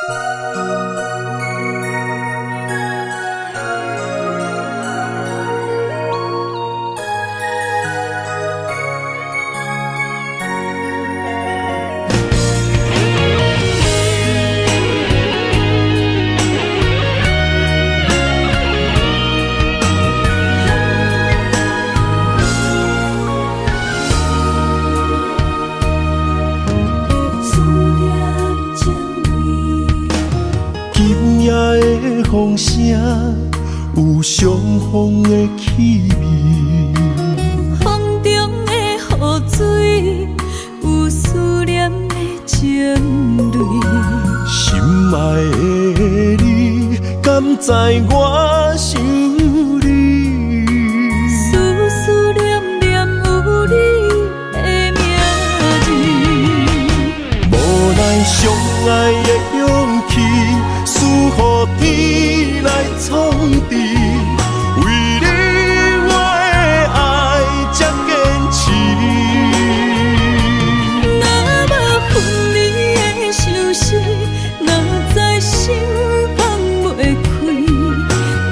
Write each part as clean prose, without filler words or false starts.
思念情泪。今夜的風聲有傷風的氣味，風中的雨水有思念的情淚。心愛的你，敢知我想你？思思念念有你的名字。無奈相愛的勇氣，輸予天來創治。為你我的愛這堅持。若無分離的相思，哪知心放袂開。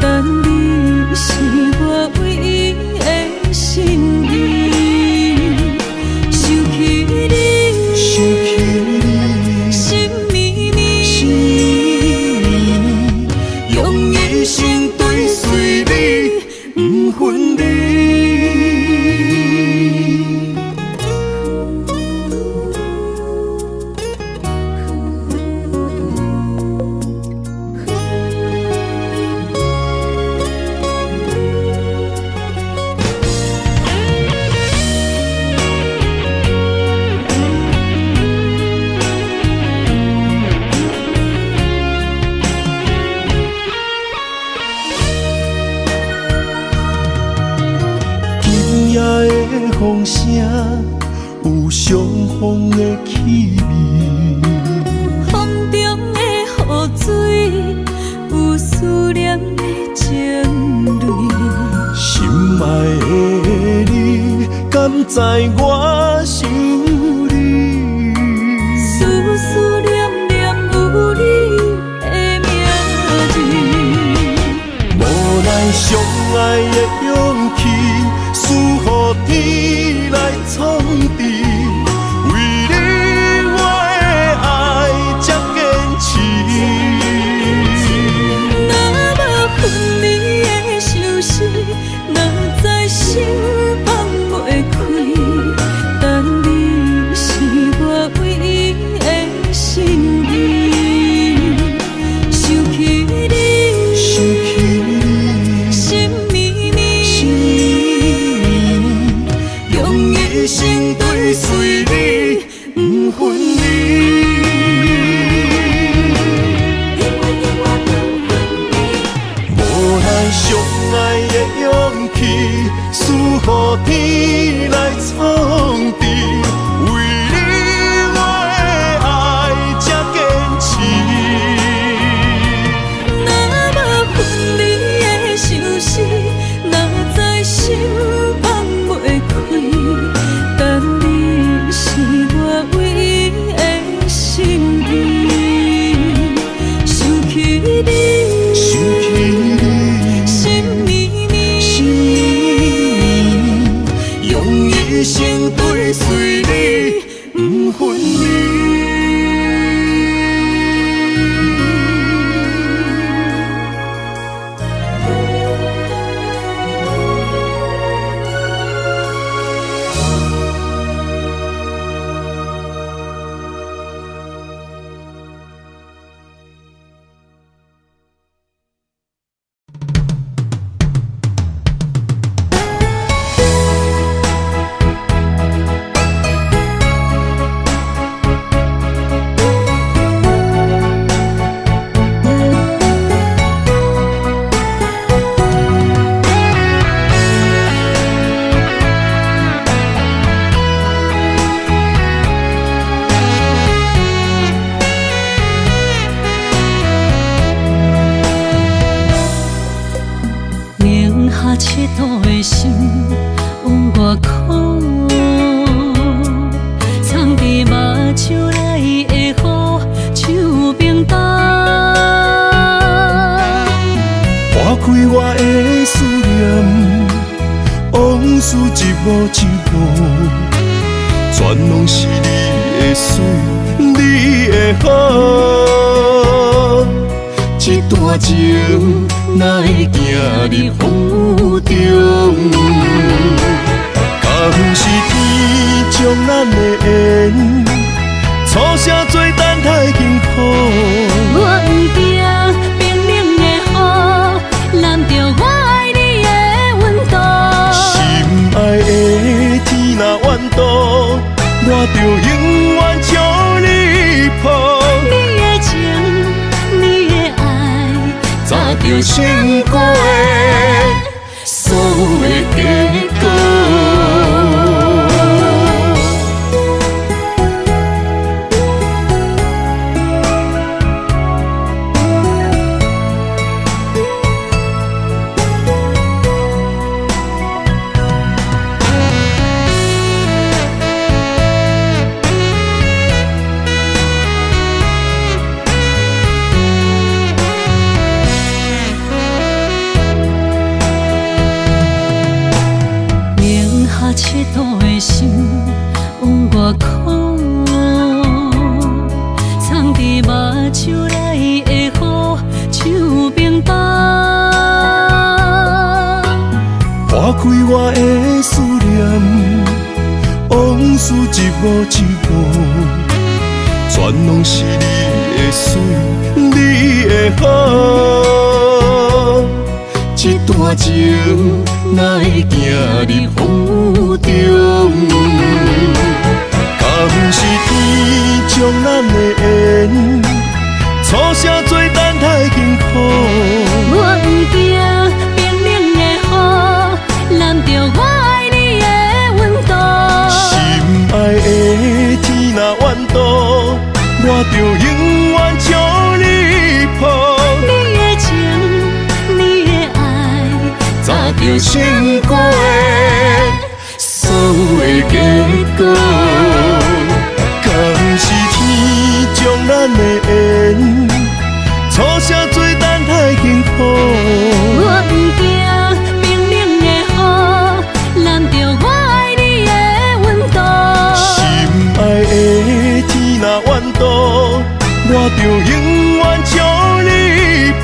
但你是我唯一的心意。想起你，想起你，心绵绵，心绵绵，用一生追隨你，不分離。今夜的風聲有傷風的氣味，風中的雨水有思念的情淚。心愛的你，敢知我想你？思思念念有你的名字。無奈相愛的勇氣，輸予天來創治。為你我的愛這堅持。若無分離的相思，哪知心放袂開。但你是我唯一的心意。想起你，想起你，心绵绵，心绵绵，用一生追隨你，不分離。永遠永遠不分離。無奈相愛的勇氣，輸予天來創治。為你我的愛這堅持。若無分離的相思，哪知心放袂開。但你是我唯一的心意。想起你，想起你，心绵绵，心绵绵，用一生追隨你，不分離。零下7度的心有偌苦，藏伫目睭內的雨像冰凍。一幕一幕，全攏是你的媠，你的好。這段情哪會行入風雨中？敢是天將咱的緣，錯寫做等待幸福。我毋驚冰冷的雨，淋著我愛你的溫度。心愛的天若怨妒，我就永遠將你抱。你的情，你的愛，早就成過的所有的結果。零下7度的心有偌苦，藏伫目睭內的雨像冰冻。破開我的思念，往事一幕一幕，全攏是你的媠，你的好。這段情哪會行入風雨中？敢是天將咱的緣，錯寫做等待幸福。我毋驚冰冷的雨，淋著我愛你的溫度。心愛的天若怨妒，我就永遠將你抱。你的情，你的愛，早就成過的所有的結果。敢是天將咱的緣，錯寫做等待幸福。我毋驚冰冷的雨，淋著我愛你的溫度。心愛的天若怨妒，我就永遠將你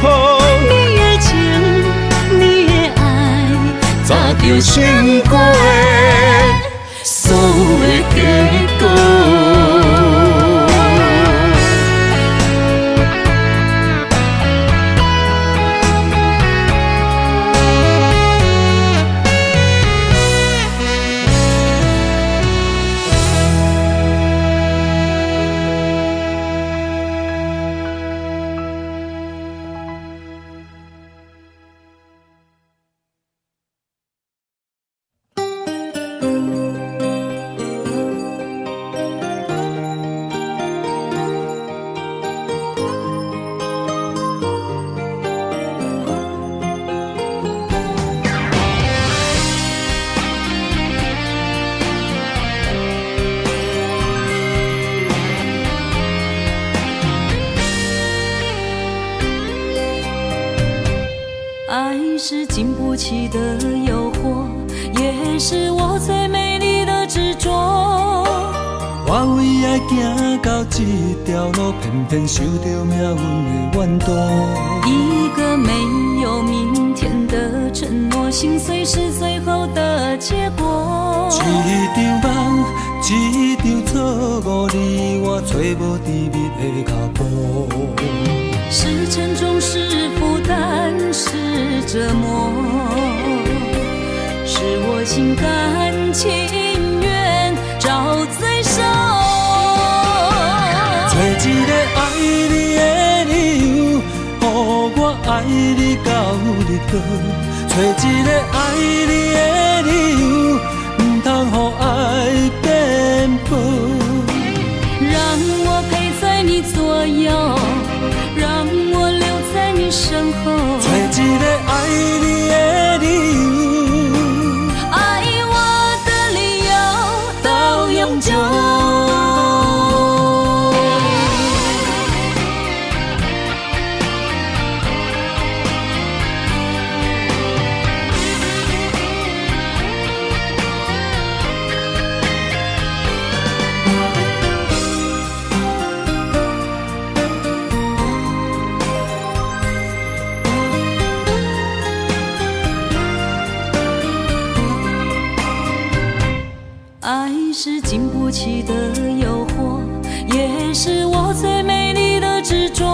抱。你的情，你的愛，早就成過的所有的結果。愛是經不起的誘惑，也是我最美麗的執着。我為愛行到這條路，偏偏受著命運的怨毒。一個沒有明天的承諾，心碎是最後的結果。一場夢，一場錯誤，你我揣無甜蜜的腳步。是沉重，是負擔，是折磨，是我心甘情願找罪受。找一個愛你的理由，予我愛你到日落。找一個愛你的理由，毋通予愛變薄。讓我陪在你左右，讓我留在你身後。找一個愛你的理由，愛我的理由到永久。起的誘惑，也是我最美麗的執着。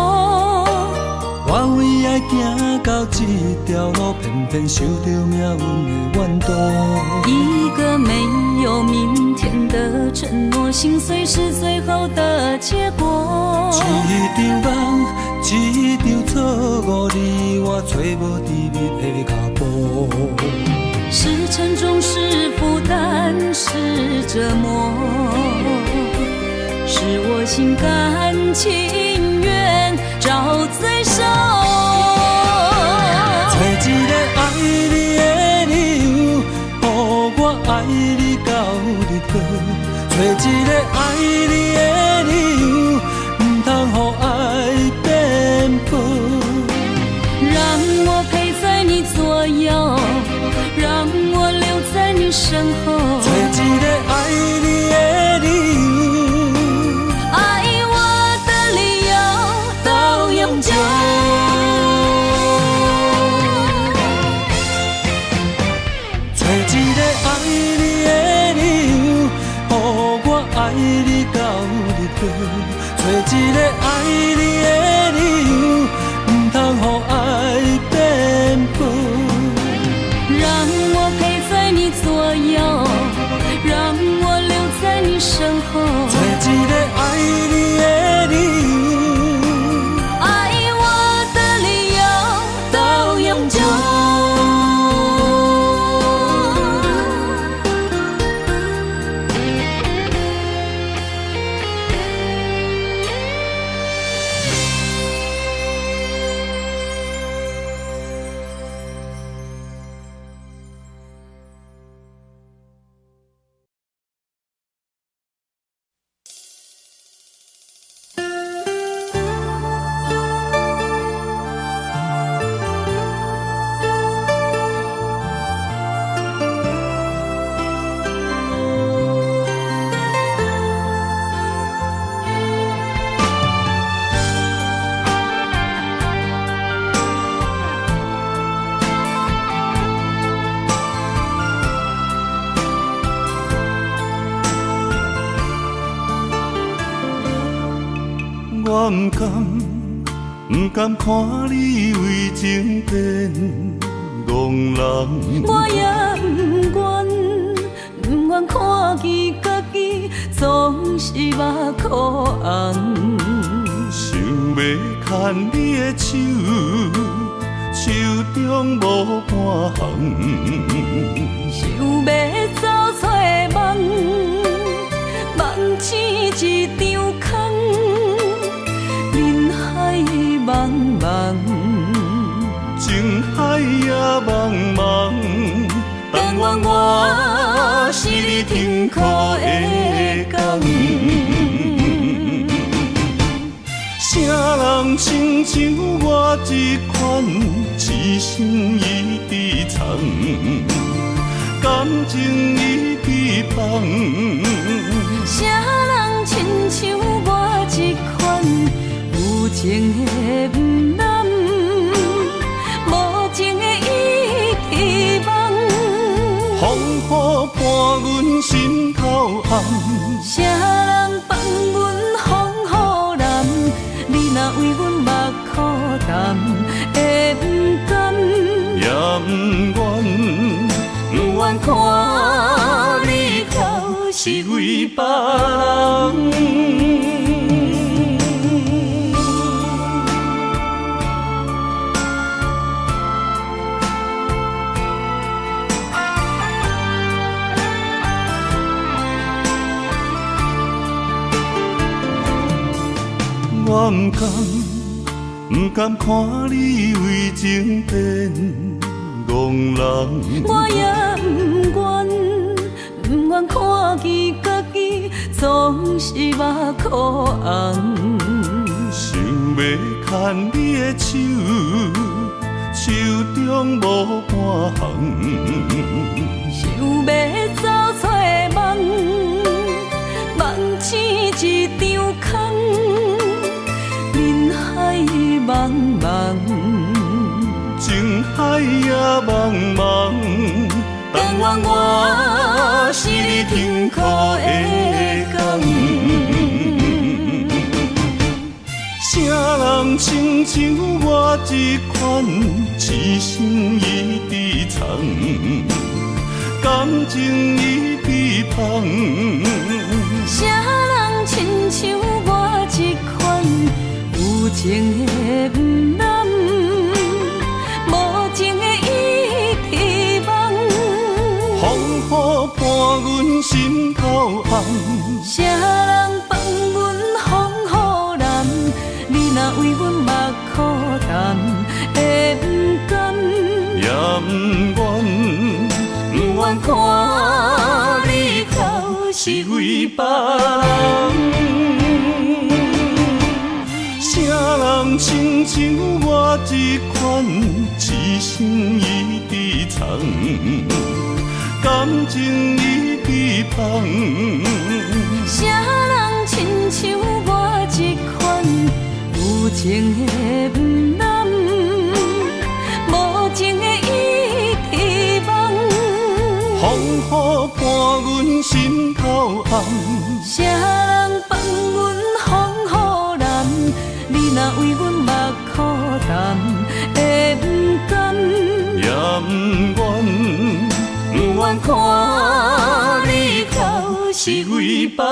我為愛行到這條路，偏偏受著命運的怨毒。一個沒有明天的承諾，心碎是最後的結果。一場夢，一場錯誤，你我揣無甜蜜的腳步。是沉重，是負擔，是折磨，是我心甘情願找罪受。揣一個愛你的理由，予我愛你到日落。揣一個愛你的理由，毋通予愛變薄。讓我陪在你左右，讓我留在你身後。揣一個愛你的理由，愛我的理由到永久。揣一個愛你的理由，予我愛你到日落。揣一個愛你的理由，毋通予愛變薄。讓我陪在你左右，讓我留在你身後。揣一個愛你的理由，愛我的理由到永久。我毋甘，毋甘看你為情變戇人。我也毋願，毋願看見家己總是目眶紅。想欲牽你的手，手中無半項。想欲走找夢，夢醒一場空。人海茫茫，情海也茫茫，但願我是你停靠的港。啥人親像我這款，痴心一直藏，感情一直放。啥人親像我這款，有情的毋攬，無情的一直望。風雨伴阮心頭紅，啥人放阮風雨男？你若為阮目眶澹，會毋甘？也毋願，毋願看你哭是為別人。我毋甘，毋甘看你為情變戇人。我也毋願，毋願看見家己總是目眶紅。想欲牽你的手，手中無半項。想欲走找夢，夢醒一場空。人海茫茫，情海也茫茫，但但愿我是你停靠的港。啥人亲像我这款，痴心一直藏，感情一直放。啥人亲像我这款，有情的毋揽，无情的伊铁网。风雨伴阮心头红。啥人放阮风雨难？你若为阮目苦澹，会毋甘？也毋愿，毋愿看你哭是为别人。啥人亲像我这款，痴心一直藏，感情一直放。啥人亲像我这款，有情的毋揽，无情的伊铁网。风雨伴阮心头红。啥人放阮风雨难？你若为阮目苦澹，会毋甘？也毋愿，毋愿看你哭是为别人。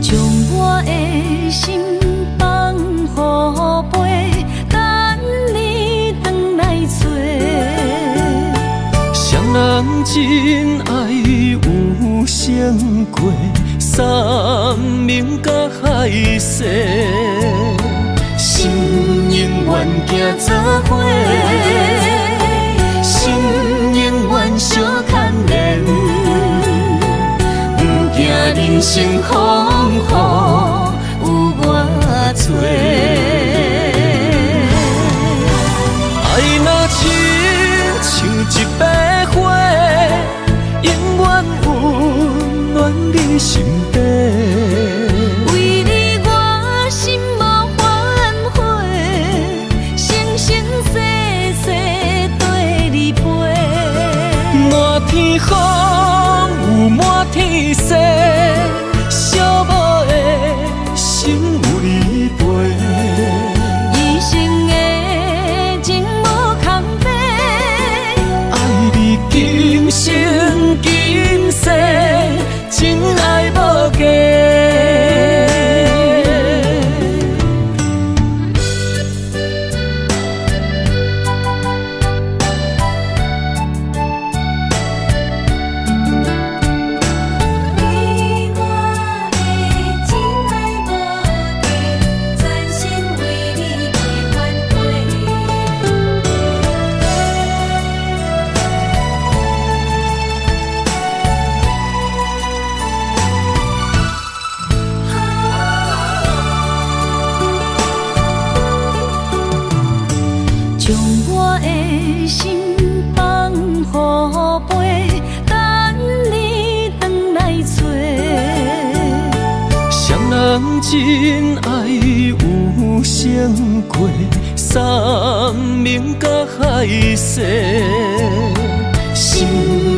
将我的心放予飞，等你转来找。谁人真爱有成过，山盟佮海誓，心永远行做伙，心永远相牵连，不惊人生风雨有偌济。爱若亲像一百花，永远温暖你心底。为你我心无反悔，生生世世缀你飞。满天风雨满天星，寂寞的心有你陪。一生的情无空白，爱你今生今世，真爱无假。你我的真爱无假，全心为你袂反悔。将我的心放予飞，等你转来找。谁人真爱有成过，山盟佮海誓，心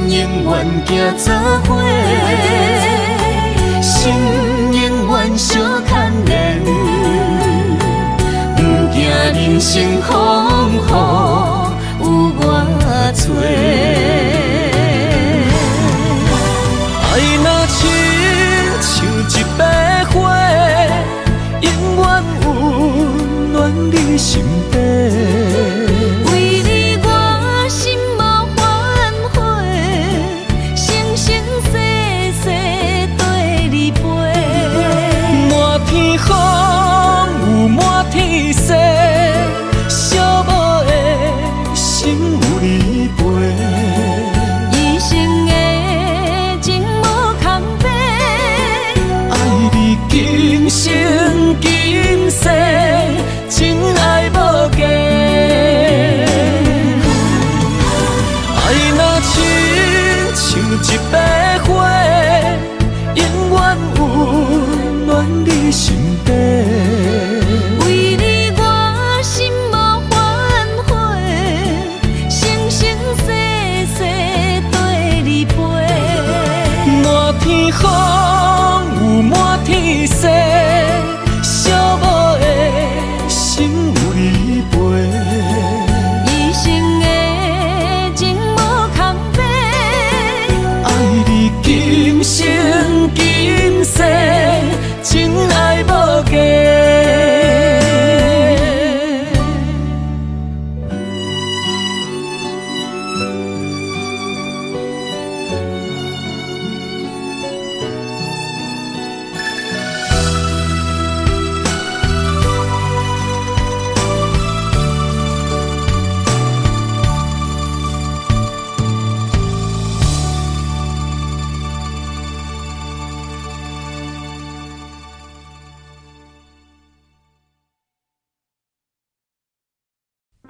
永远行做伙，心永远相牵连，不惊人生风雨有偌济。爱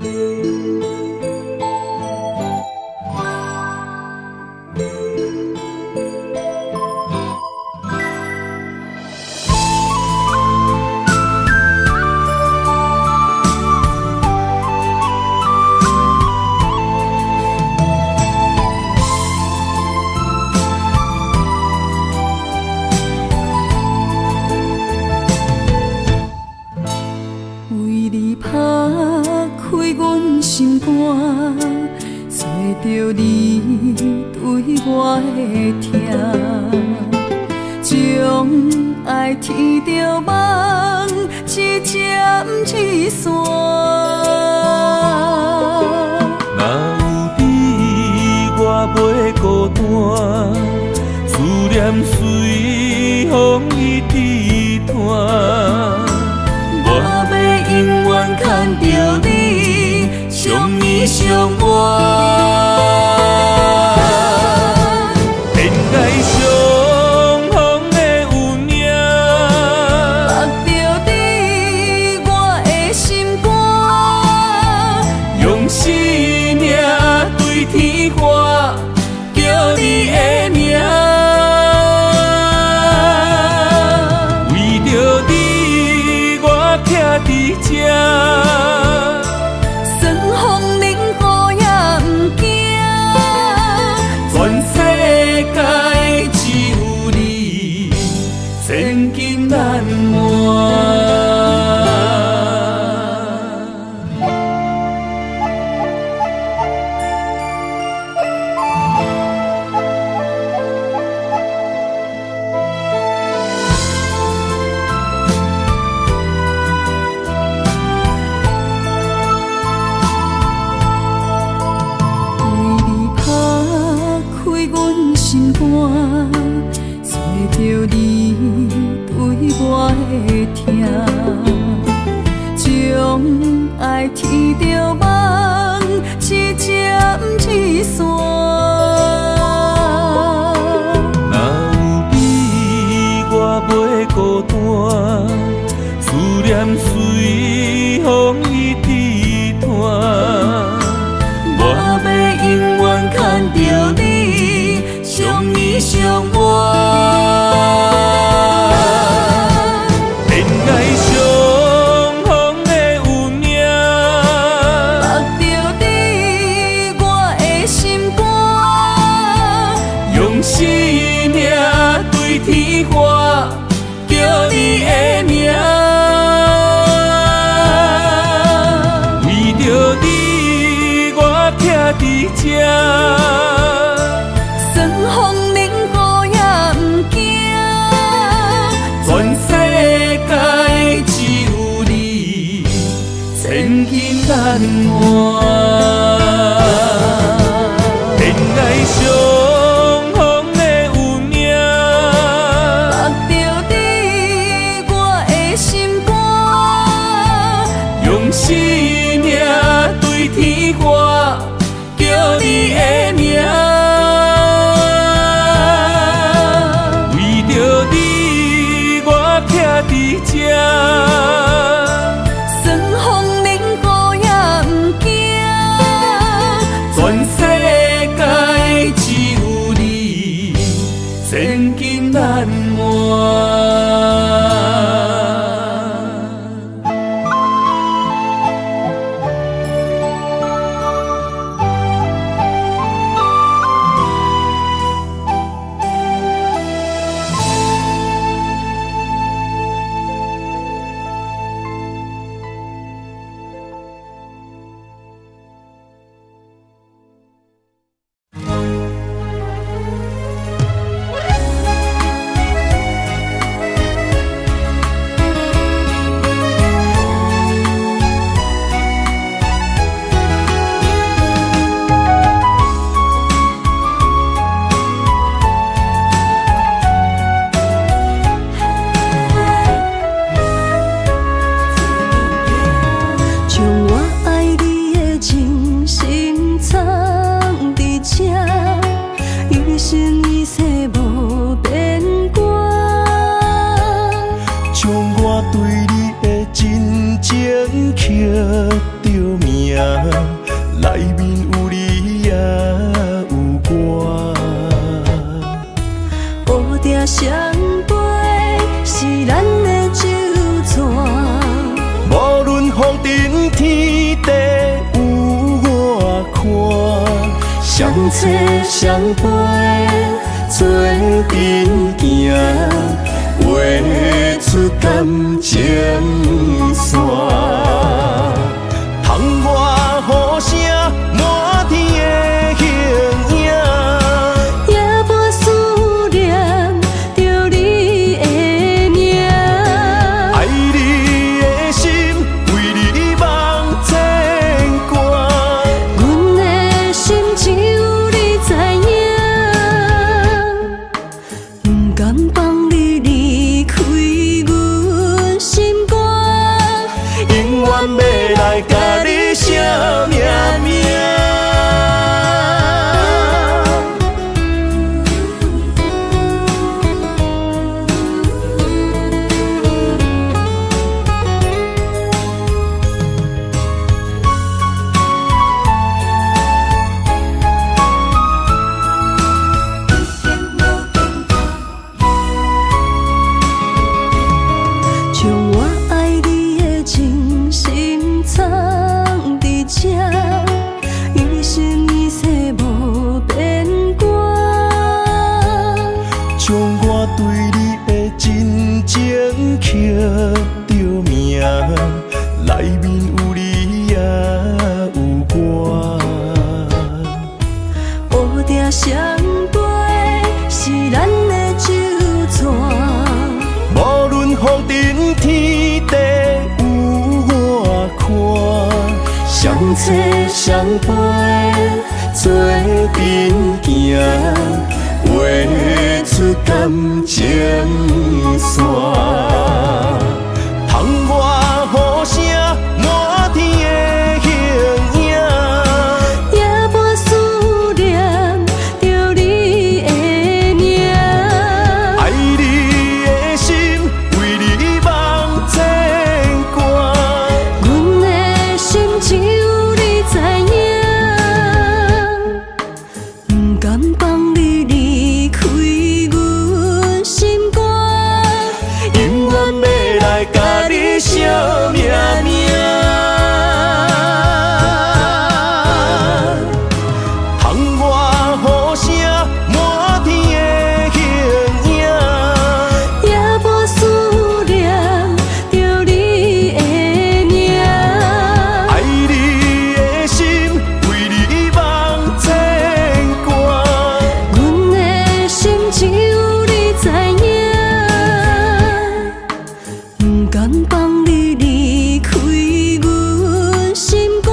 為你拍開阮心肝，找著你對我的疼，將愛天著夢一針一線。若有你，我袂孤單，思念隨風一直傳。我欲永遠牽著你，相依相伴。天涯相逢的有影，縛著你我的心肝，用生命對天喊，叫你的名。為著你，我徛佇這。算風淋雨也毋驚。全世界只有你，千金難換。為你拍開阮心肝，找著你對我的疼，將愛天著夢一針一線。若有你，我袂孤單，思念隨風一直傳。我欲永遠牽著你，相依相伴。天涯相逢的有影，縛著你我的心肝，用生命對天喊，叫你的名。為著你，我徛佇這。算風淋雨也毋驚。全世界只有你，千金難換。天涯相逢的有影，縛著你我的心肝，用生命對天喊，叫你的名。為著你，我徛佇這。算風淋雨也毋驚。全世界只有你，千金難換。將我愛你的真心藏佇這，一生一世無變卦。將我對你的真情刻著名，相相陪，做阵行，画出感情线。窗外雨声，满天的形影，也无思念著你的名。爱你的心，为你梦牵挂。阮的心只有你知影，不甘放你离开阮心肝，永远欲来共你写命名。将我爱你的真心藏伫这，一生一世无变卦。将我对你的真情刻著名，内面有你也有我。乌蝶相飞是咱的酒纸，无论风尘天地有偌宽，相找相陪，做阵行，画出感情线。窗外雨声，满天的形影，也无思念著你的名。爱你的心，为你梦牵挂。阮的心只有你知影，不甘放你离开阮心肝，永远欲来共你写命名。窗外雨声，满天的形影，也无思念著你的名。爱你的心，为你梦牵挂。阮的心只有你知影，不甘放你离开阮心肝，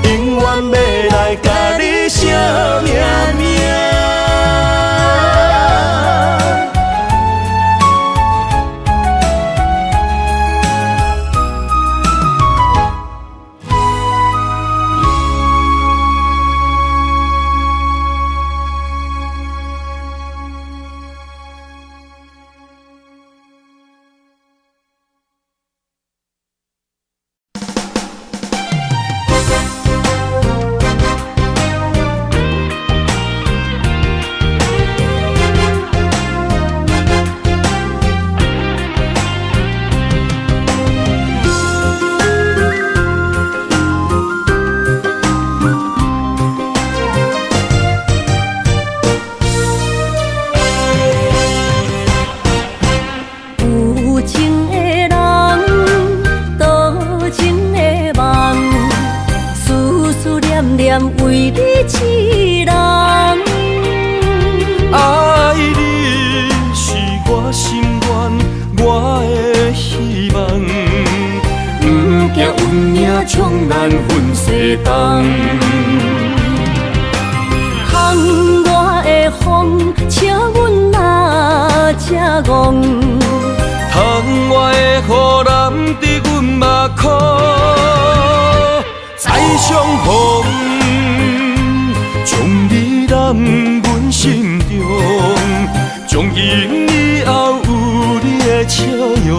永远欲来共你写命名。有情的人，多情的梦，思思念念为你一人。爱你是我心愿，我的希望。不惊运命将咱分西东。窗外的风，笑阮若这戆。窗外的雨淋伫阮目眶，再相逢，将你揽阮心中，从今以后有你的笑容。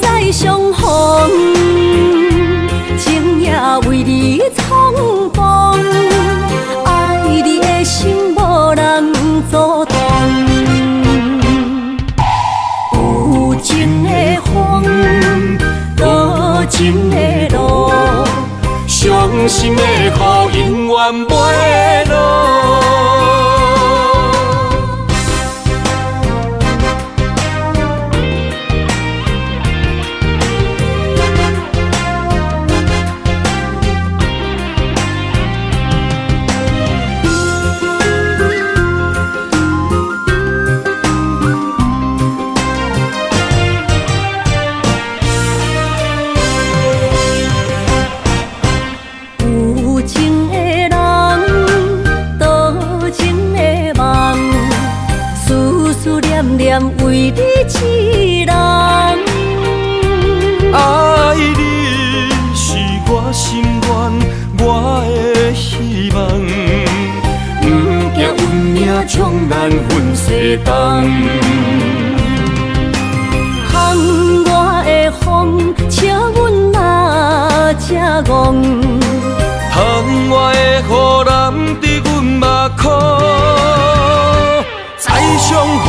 再相逢，情也为你重逢，爱你的心无人阻挡。有情的风，多情的路，相傷心的雨永遠袂落。有情的人，多情的夢，思思念念為你一人。愛你是我心願，我的希望，不驚運命將咱分西東。窗外的風，笑阮若這戇。窗外的雨淋伫阮目眶，再相逢，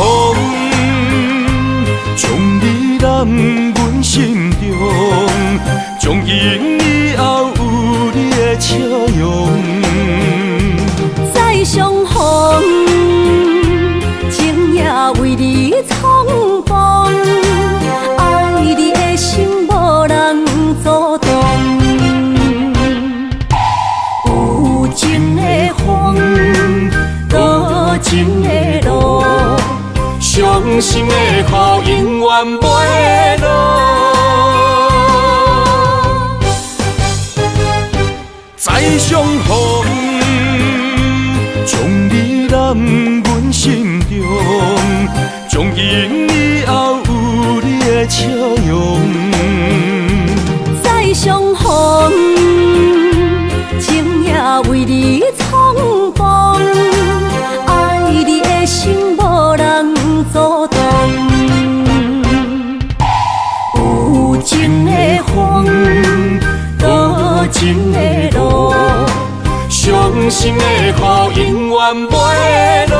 將你揽阮心中，從今以後有你的笑容。再相逢，情也為你重逢，愛你的心無人阻擋。有情的風，多情的路，傷心的雨永遠袂落。再相逢，將你攬阮心中，從今以後有你的笑容。再相逢，情也為你重逢，愛你的心無人阻擋。有情的風，多情的路，傷心的雨永遠袂落。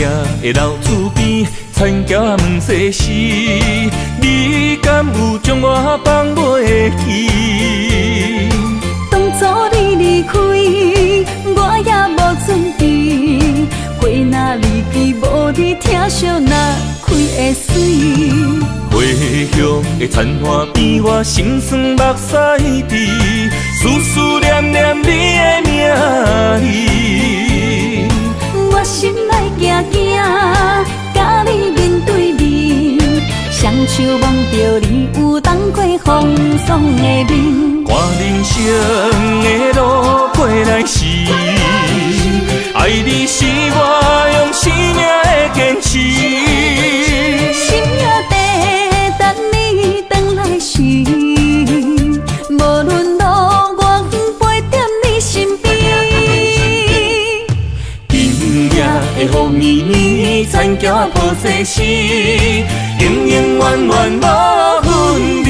红的老厝边，田桥仔问世事，你敢有将我放袂记？當初你離開，我也無準備。花若離枝，無你疼惜哪開會媠？回鄉的田岸邊，我心酸目屎滴，思思念念你的名字。我心內驚驚，佮你面對面，雙手摸著你有當過風霜的面。看人生的路過來時，愛你是我用生命的堅持。心也在等你轉來時，無論路遠，陪踮你身邊。今夜的雨綿綿，田橋抱世事，永永遠遠無分離。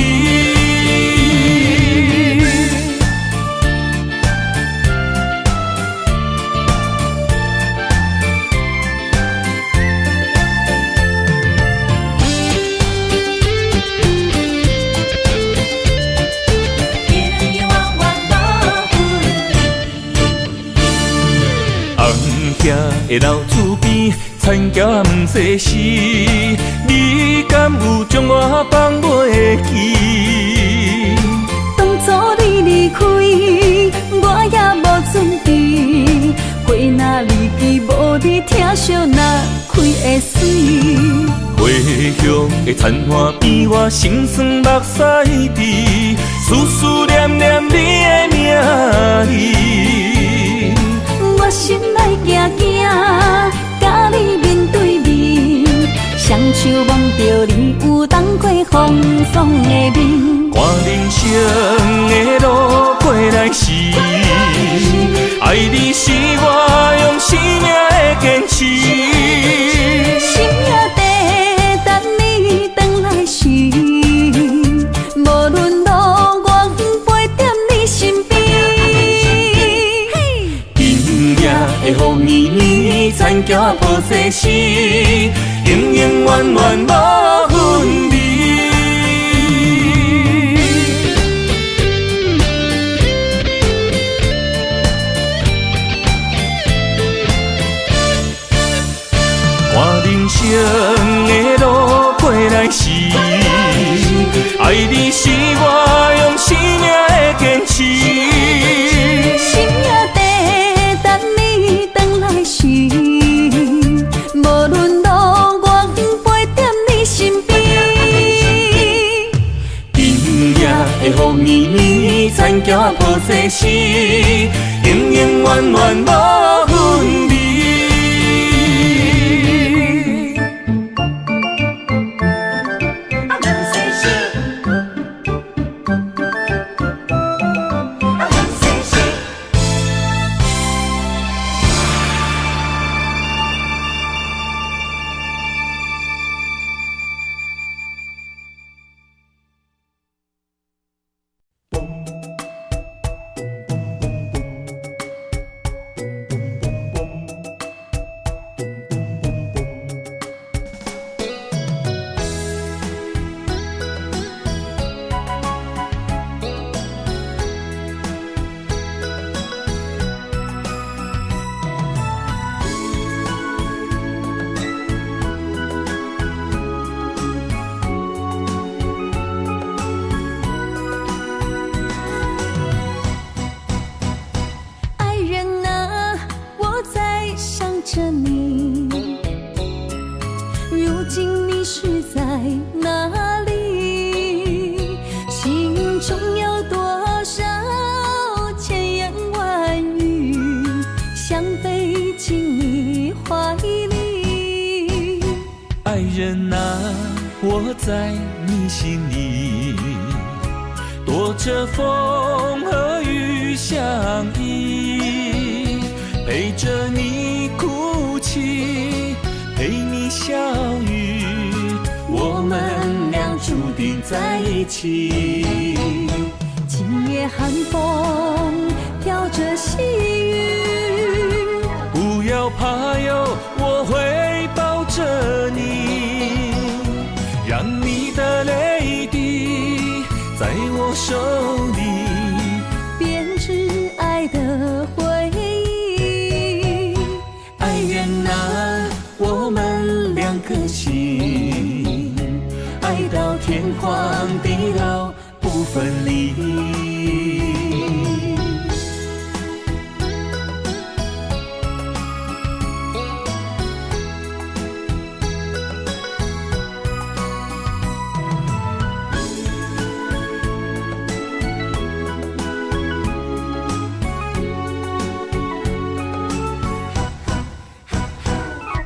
红的老厝边，田桥仔问世事，你敢有将我放袂记？當初你離開，我也無準備。花若離枝，無你疼惜哪開會媠？回鄉鄉的田岸邊，我心酸目屎滴，思思念念你的名字。我心內驚驚，佮你面對面，雙手摸著你有當過風霜的面。看人生的路過來時，愛你是我用生命的堅持。心也在等你轉來時，無論路遠，陪踮你身邊。今夜的雨綿綿，田徛抱世時，永永遠遠無分離。看人生的路過來時，愛你是我用生命的堅持。心也在等你轉來時，無論路遠，陪踮你身邊。今夜的雨綿綿，田徛抱世時，永永遠遠無分離。愛人啊，我在想著你，如今你是在哪裡？心中有多少千言萬語，想飛進你懷裡。愛人啊，我在你心裡，躲著風和雨相依，陪著你哭泣，陪你笑語，我們倆注定在一起。今夜寒風飄著細雨，不要怕喲，我會抱著你，讓你的淚滴在我手裡，編織愛的回憶。愛人啊，我們兩顆心，愛到天荒地老不分離。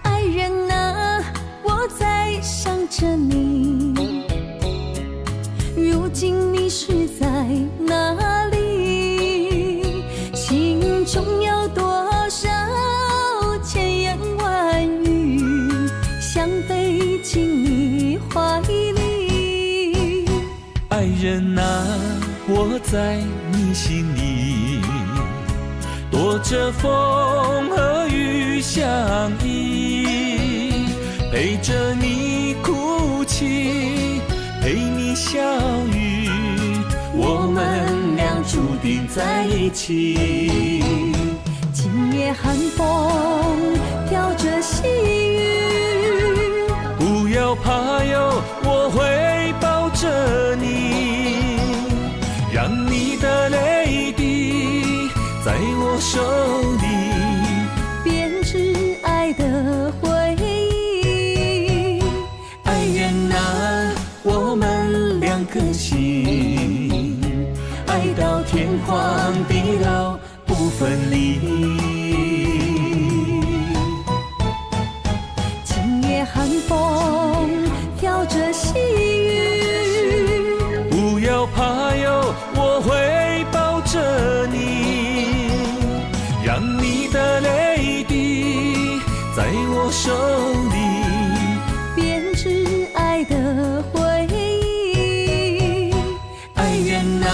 愛人啊，我在想著你，如今你是在哪裡？心中有多少千言萬語，想飛進你懷裡。愛人啊，我在你心裡，躲著風和雨相依，陪著你哭泣，陪你笑語，我們倆注定在一起。今夜寒風飄著細雨，不要怕喲，我會抱著你，讓你的淚滴在我手裡，編織愛的回憶。愛人啊，顆心，愛到天荒地老不分離。今夜寒風飄著細雨，不要怕喲，我會抱著你，讓你的淚滴在我手裡，編織愛的回憶。愛人啊，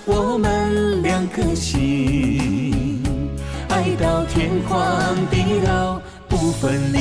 我們兩顆心，愛到天荒地老不分離。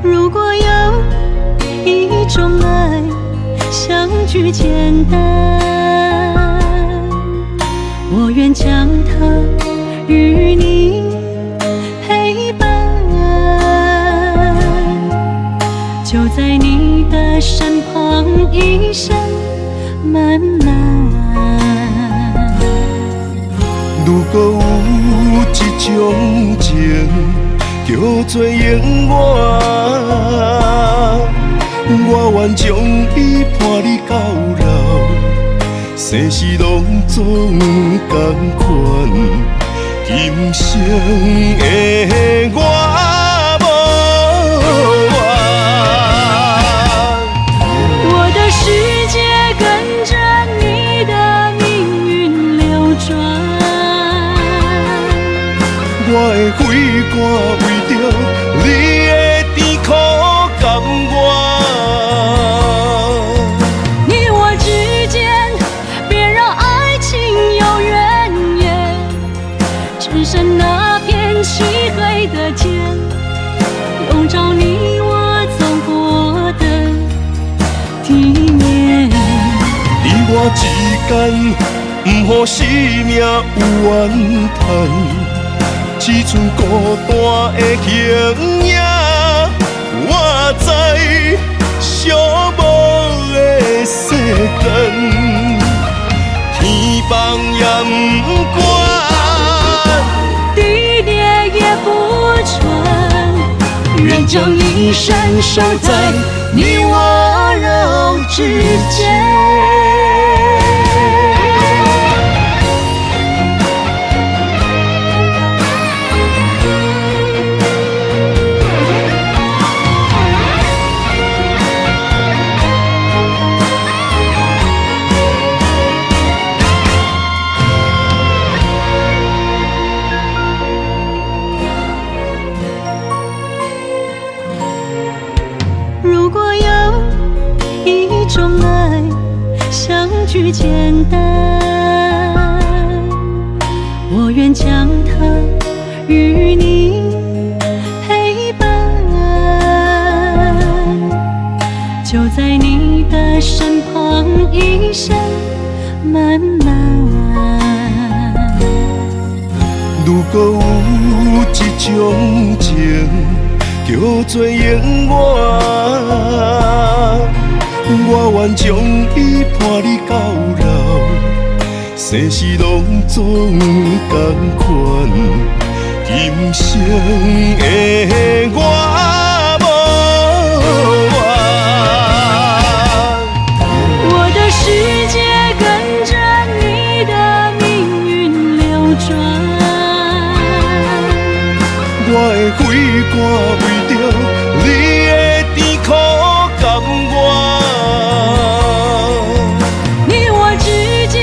如果有一種愛，相聚簡單，我願將它與你陪伴，就在你的身旁，一生漫漫。如果有一種情，叫做永遠，我願將伊伴你到老，生死攏總仝款，今生的我無怨。我的世界跟着你的命運流轉，我的血汗為著你的甜苦甘願。你我之間，別讓愛情有怨言，只剩那片漆黑的天，籠罩你我走過的地面。你我之間，毋予生命有怨嘆，只剩孤單的形影，活在寂寞的世間，天崩也毋管，地裂也不穿，願將一生守在你溫柔之間。如果有一種愛，相聚簡單，我願將它與你陪伴，就在你的身旁，一生漫漫。如果有一種情，叫做永遠，我願將伊伴你到老，生死攏總仝款，今生的我無怨。我的世界跟着你的命運流轉，我的血汗為著你的甜苦甘願。你我之間，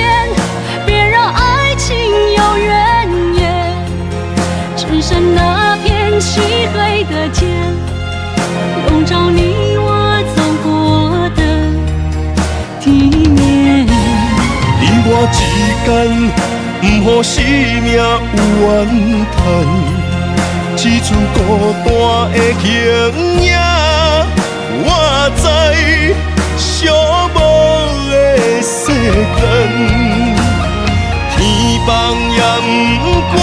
別讓愛情有怨言，只剩那片漆黑的天，籠罩你我走過的地面。你我之間，毋予生命有怨嘆，只剩孤單的形影。我知寂寞的世間，天放也毋管，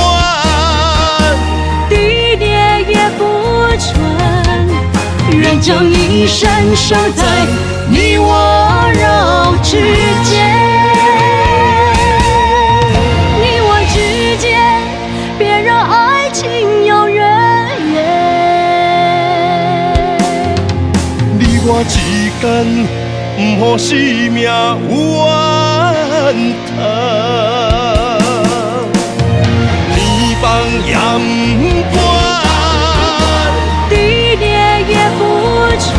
地裂也不穿，願將一生守在你我肉之間。你我之間，別讓愛情有怨言。你我之間，毋予生命有怨嘆，天放也毋管，地裂也不穿，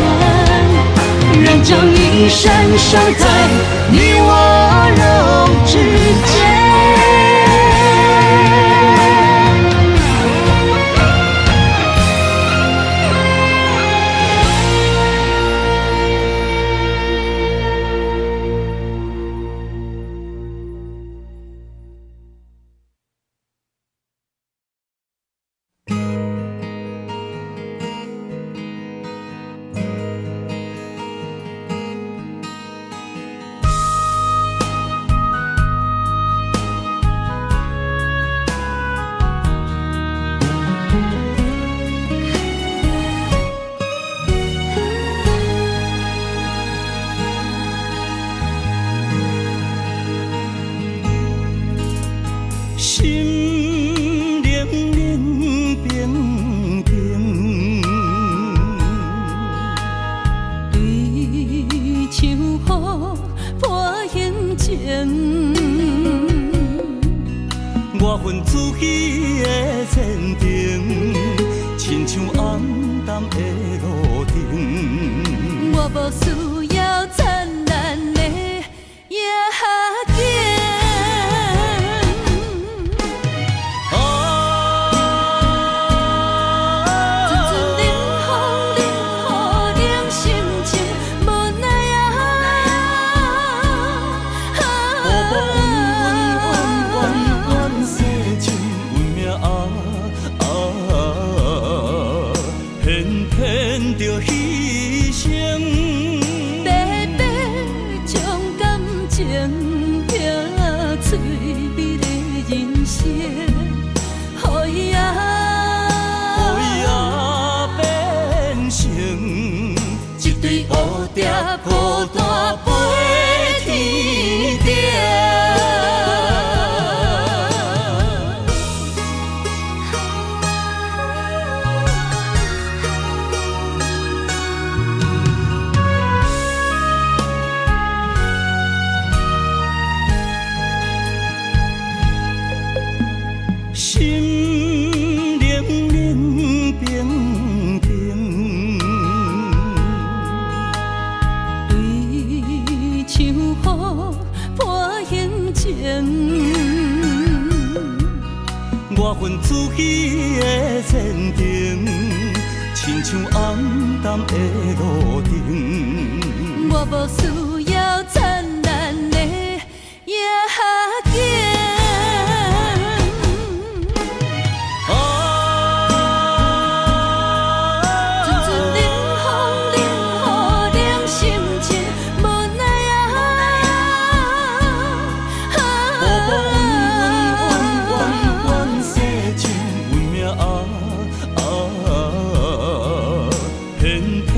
願將一生守在你我肉之間。心靈冷冰冰，對唱雨破形情，我分自己的前程，親像暗淡的路燈。我無需要燦爛的夜景。啊，陣陣冷風冷雨冷心情，無奈啊。步步怨怨怨怨世情，阮命啊啊，偏偏著犧牲。白白將感情拆碎美麗人生，予伊啊，予伊啊變成一對蝴蝶孤單飛天頂。心靈冷冰冰，對唱雨破形情，我分自己的前程，親像暗淡的路燈。我無需要燦爛的夜景。啊，陣陣冷風冷雨冷心情，無奈啊。步步怨怨怨怨世情，阮命啊啊，偏偏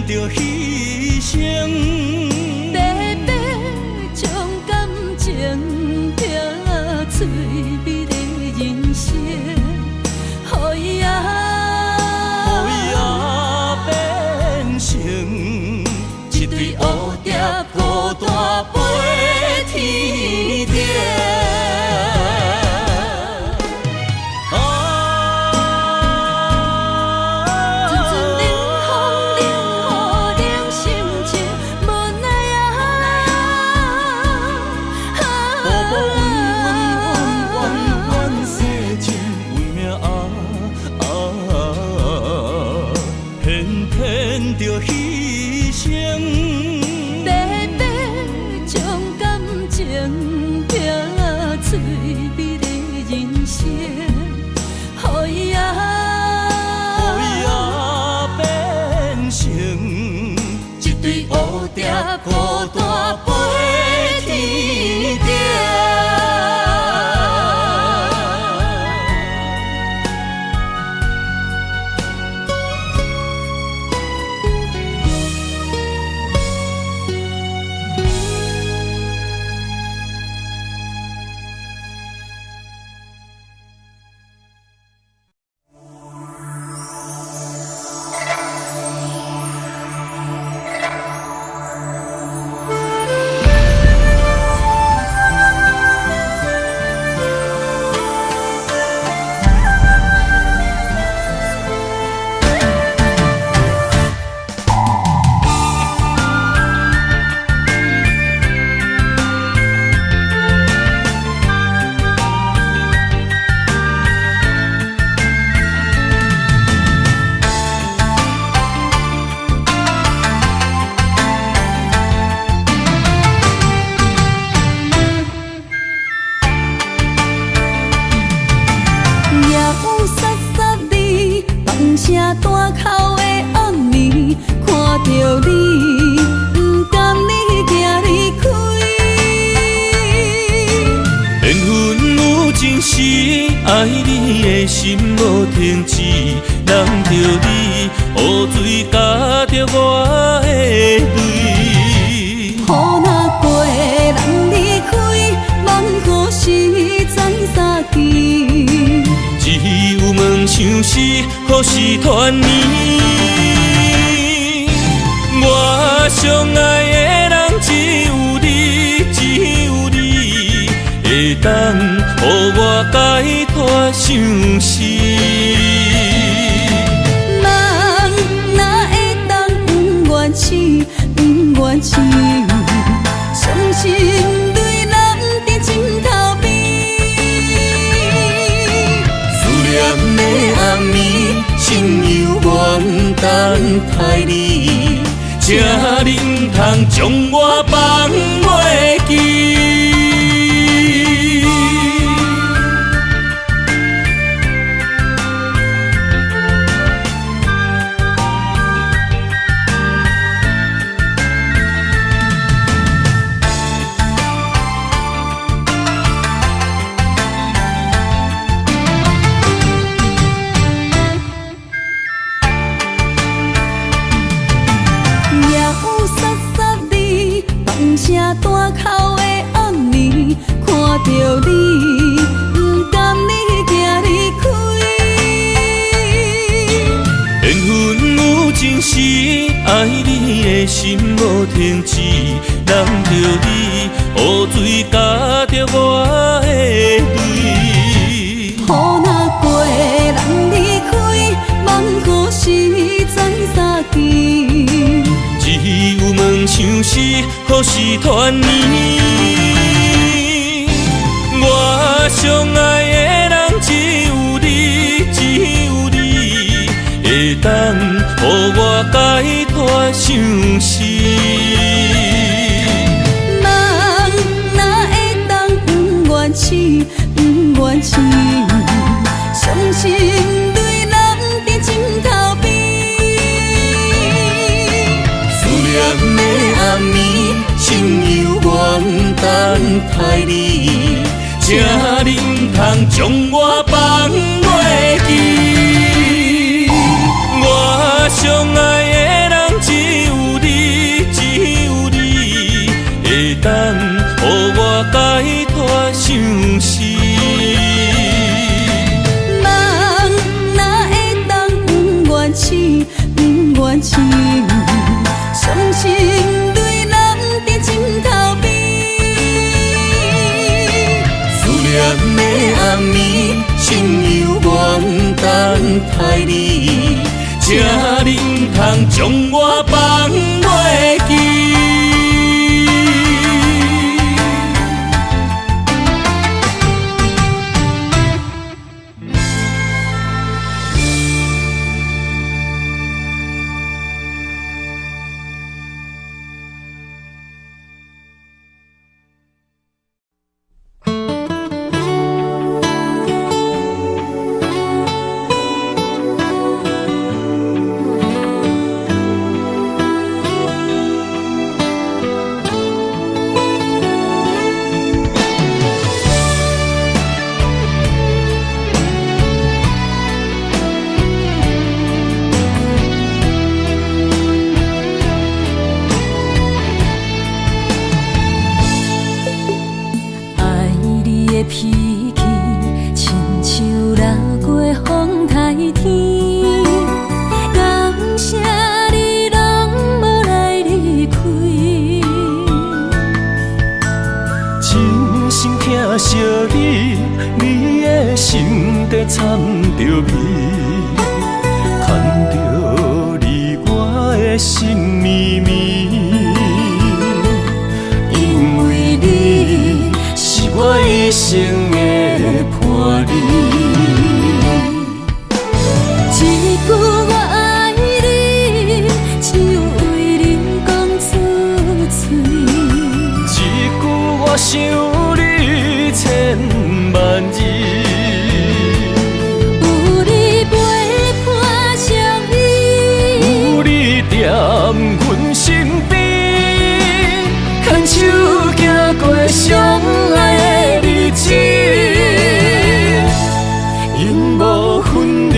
著犧牲。最美的人生，予伊啊，予伊啊變成一對蝴蝶孤單飛天頂。夜雨潲潲你，放声大哭的暗暝，看著你，毋甘你行离开。緣分有情時，愛你的心無停止，攬著你，雨水咬著我的淚。雨若過，人離開，夢何時再相見？只有問相思，何時團圓？我上愛的人只有你，只有你，會當予我解脫相思。夢哪會當不願醒，不願醒，傷心淚淋佇枕頭邊。思念的暗暝，心猶原等待你，請你毋通將我放袂記。夜雨潲潲你，放聲大哭的暗暝，看著你，毋甘你行離開。緣分有情時，愛你的心無停止，攬著你，雨水咬著我的淚。雨若過，人離開，夢何時再相見？只有問相思，何時團圓？我上愛的人只有你，只有你，會當予我解脫相思。夢哪會當不願醒，不願醒，傷心淚淋佇枕頭邊。思念的暗暝，心猶原等待你，請你毋通將我放袂記。我上愛的人只有你，只有你，會當予我解脫相思。夢哪會當不願醒，不願醒，傷心淚淋佇枕頭邊。思念的暗暝，心猶原等待你，請你毋通將我放袂記。脾氣，親像掠過風颱天。感謝你攏無來離開。真心疼惜你，你的心底藏著味，牽著你我的心绵綿。因為你是我一生的伴侶。一句我愛你，只有為你講出嘴。一句我想你千萬字。有你陪伴相依，有你踮阮身邊，牽手行過相愛的日子，永無分離。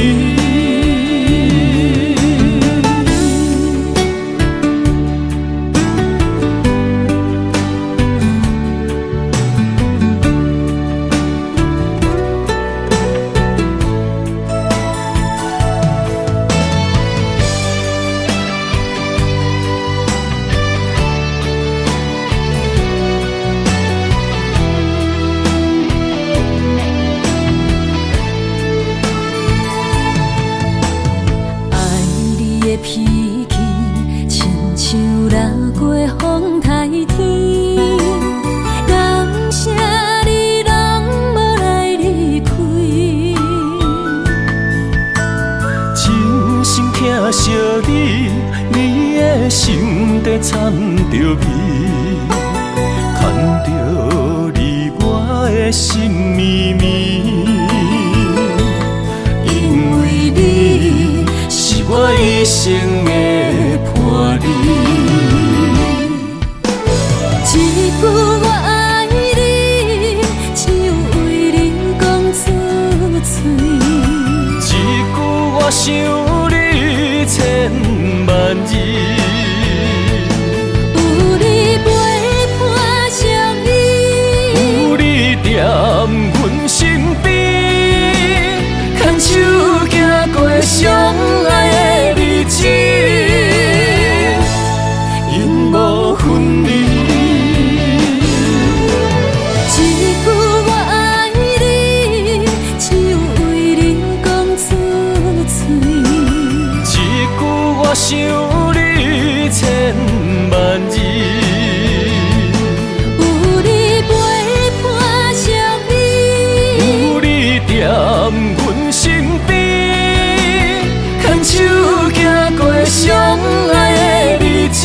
愛你的脾氣，親像掠過風颱天。感謝你攏無來離開。真心疼惜你，你的心底藏著味，牽著你我的心绵綿。因為你是我一生的伴侶。一句我愛你，只有為你講出嘴。一句我想你千萬字。有你陪伴相依，有你踮阮身邊，牽手行過相愛的日子，永無分離。一句我愛你，只有為你講出嘴。一句我想你千萬字。有你陪伴相依，有你踮阮身邊，牽手行過相愛的日子，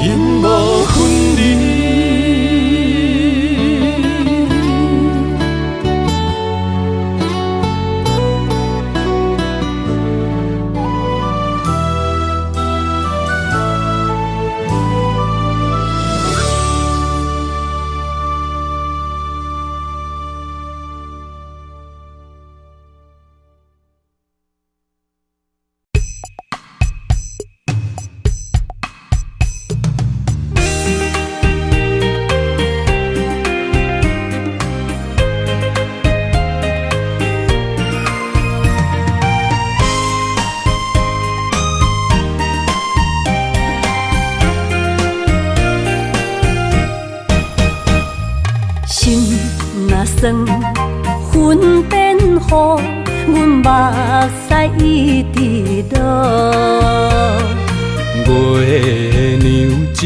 永無分離。心若酸，云变雨，阮目屎一直落。月娘照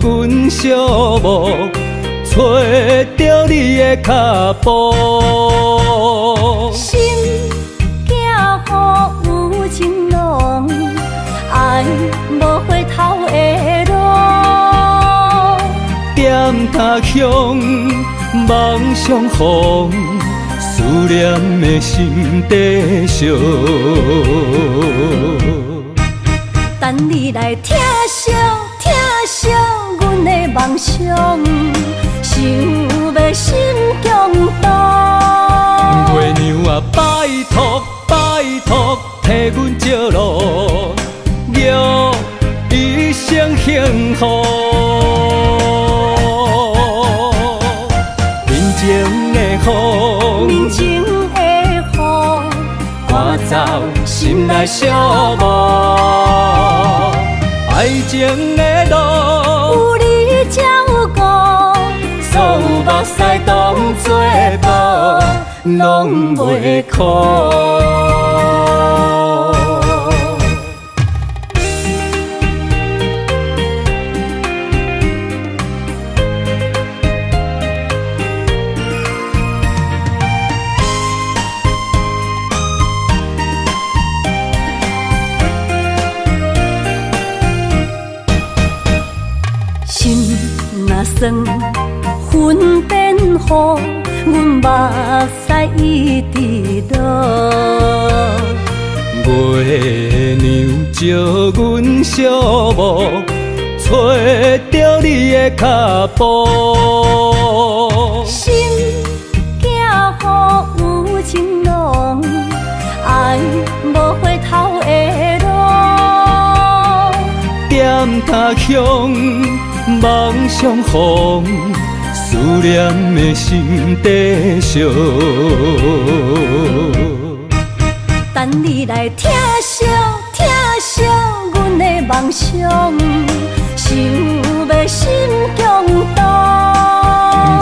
阮寂寞，揣著你的跤步。心惊雨有情濃，愛無回頭的路。踮他鄉夢相逢，思念的心在燒。等你來疼惜疼惜阮的夢想，想欲心強動。月娘啊，拜託拜託，替阮照路，玉一生幸福。走，心内寂寞。爱情的路，有你照顾，所有目屎当作布，拢袂苦。心若酸，魂变雨，阮目屎一直落。月娘照阮寂寞，揣著你的脚步。心惊雨有情浓，爱无回头的路。踮他乡梦相逢，思念的心在烧。等你来疼惜疼惜阮的梦想，想欲心强动。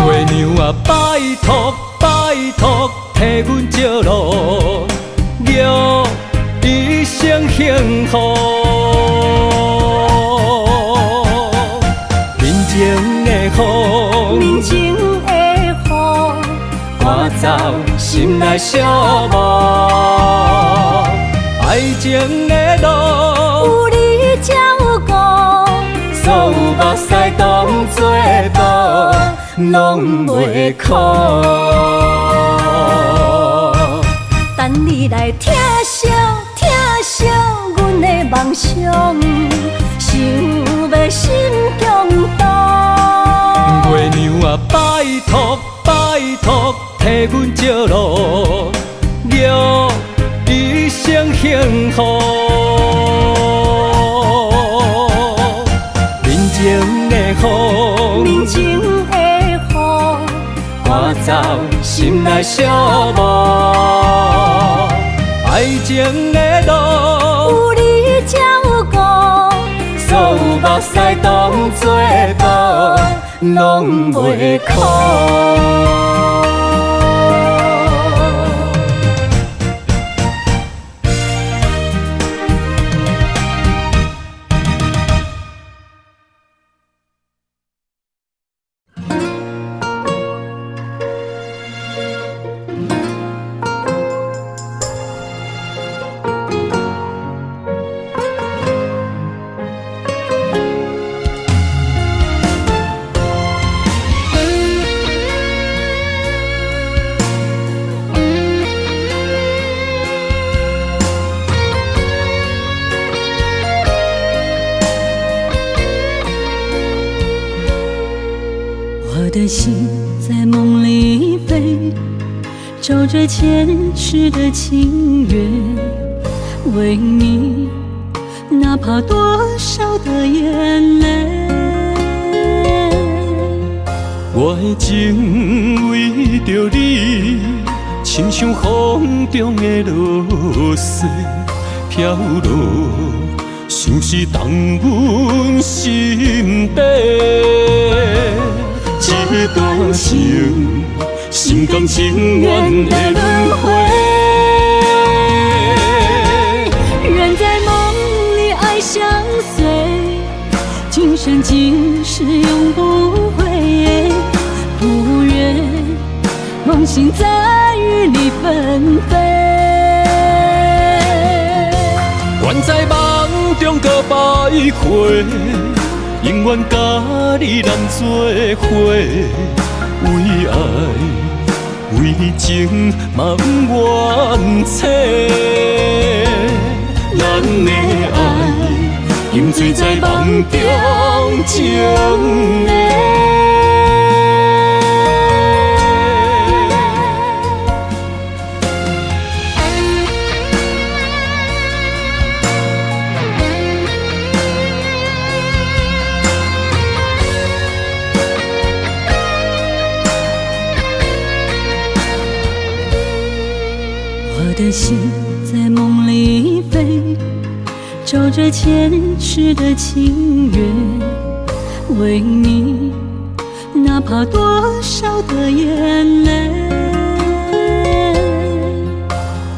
月娘啊，拜托拜托，替阮照路，玉一生幸福。面前的风，面前的雨，赶走心内寂寞。爱情的路，有你照顾，所有目屎当作布，拢袂苦。等你来疼惜疼惜阮的梦想，想欲心强动。月娘啊，拜托拜托，替阮照路，玉一生幸福。面前的风，面前的雨，赶走心内寂寞。爱情的路，有你照顾，所有目屎当作布，拢袂苦。我的心在梦里飞，朝着前世的情缘，为你，哪怕多少的眼泪。我的情为著你，亲像风中的落雪飘落，像是动阮心底。这段情，心甘情愿的轮回。愿在梦里爱相随，今生今世永不悔。不愿梦醒再与你分飞。愿在梦中阁徘徊，永远佮你难做伙，为爱为情嘛不愿醒。咱的爱沉醉在梦中情的。我的心在梦一飞，照着前世的情缘，為你，哪怕多少的眼淚。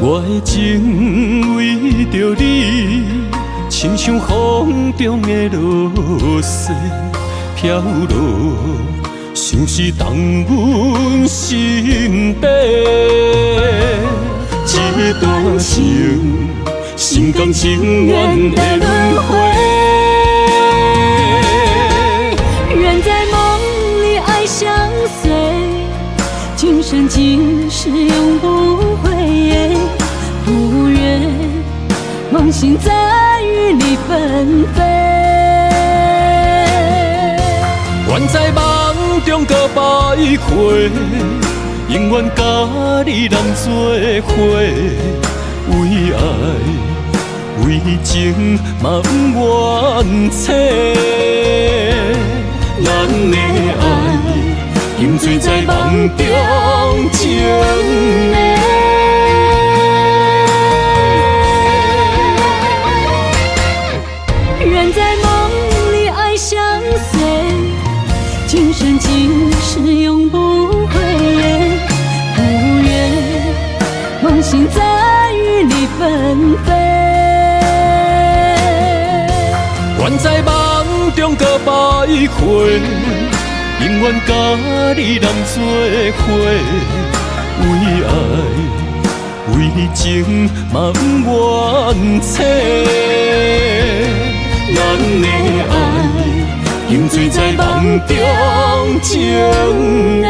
我的情為著你，親像風中的落雪飄落，相思動阮心底。這段情，心甘情願的輪迴。願在夢裡愛相隨，今生今世永不悔。不願夢醒再與你分飛。願在夢中閣徘徊，永遠佮你人做伙，為愛為情嘛毋怨嗟。咱的愛沉醉在夢中情的。願在夢裡愛相隨，今生今世永不悔。不願夢醒再與你分飛。願在夢中閣徘徊，永遠佮你人做伙，為愛為情嘛毋怨嗟。咱的愛沉醉在夢中情的。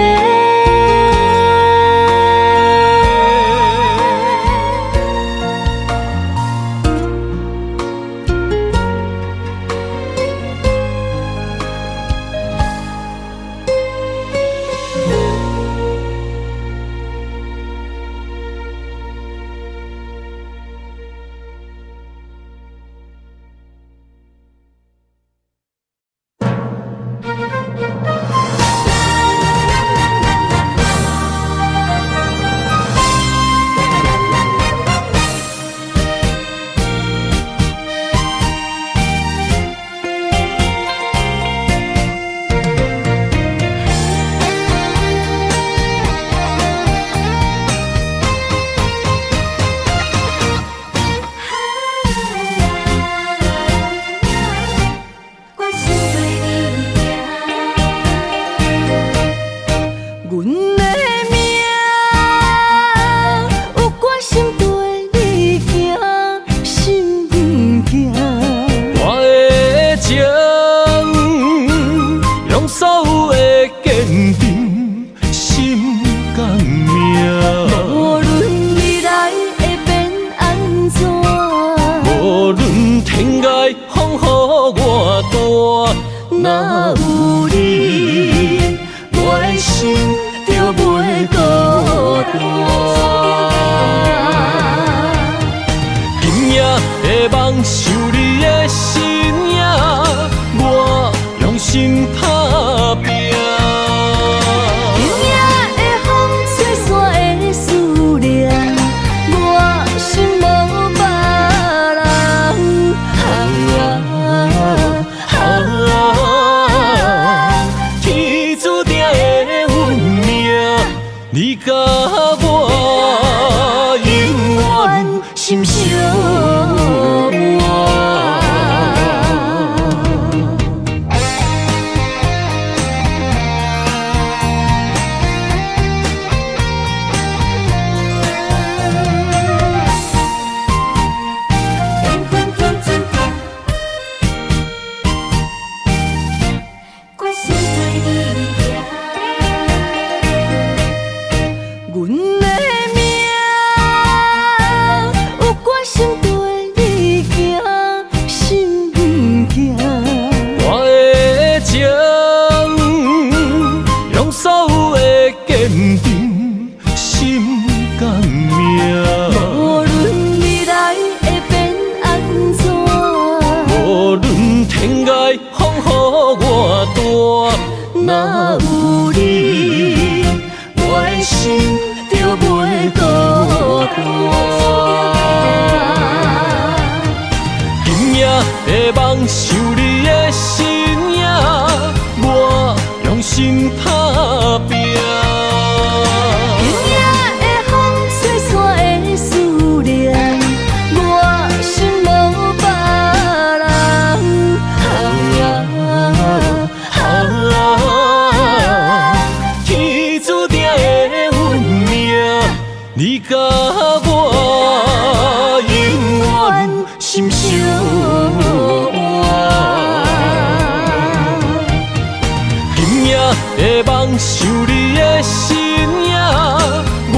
阮的拼。今夜的風吹散的思念，我心無別人。啊，天注定的運命，你佮我永遠心相倚。今夜的夢想你的身影，我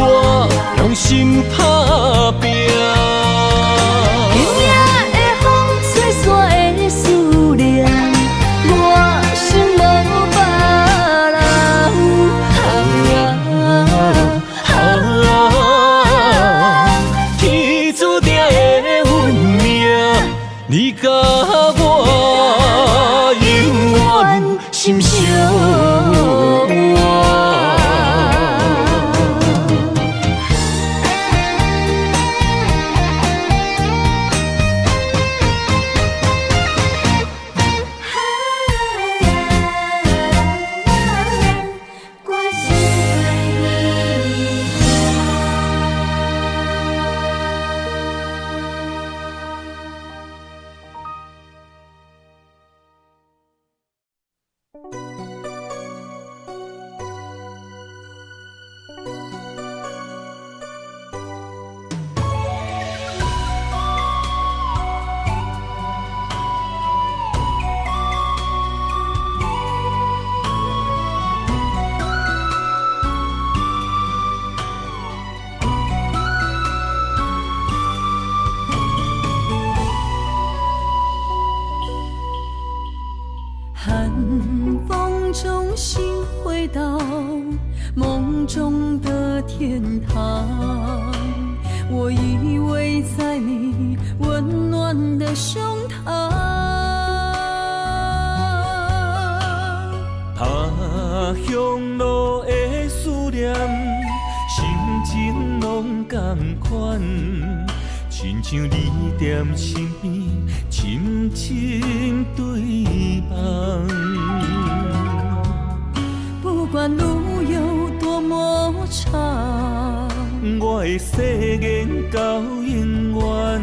用心打拼。今夜的風吹散的思念，我心無別人。啊，天注定的運命，你佮我永遠心相倚。我是爱你。寒風中，心回到夢中的天堂。我依偎在你溫暖的胸膛。他鄉路的思念，心情攏仝款，親像你踮身邊，深深對望。不管路有多麼長，我會誓言到永遠。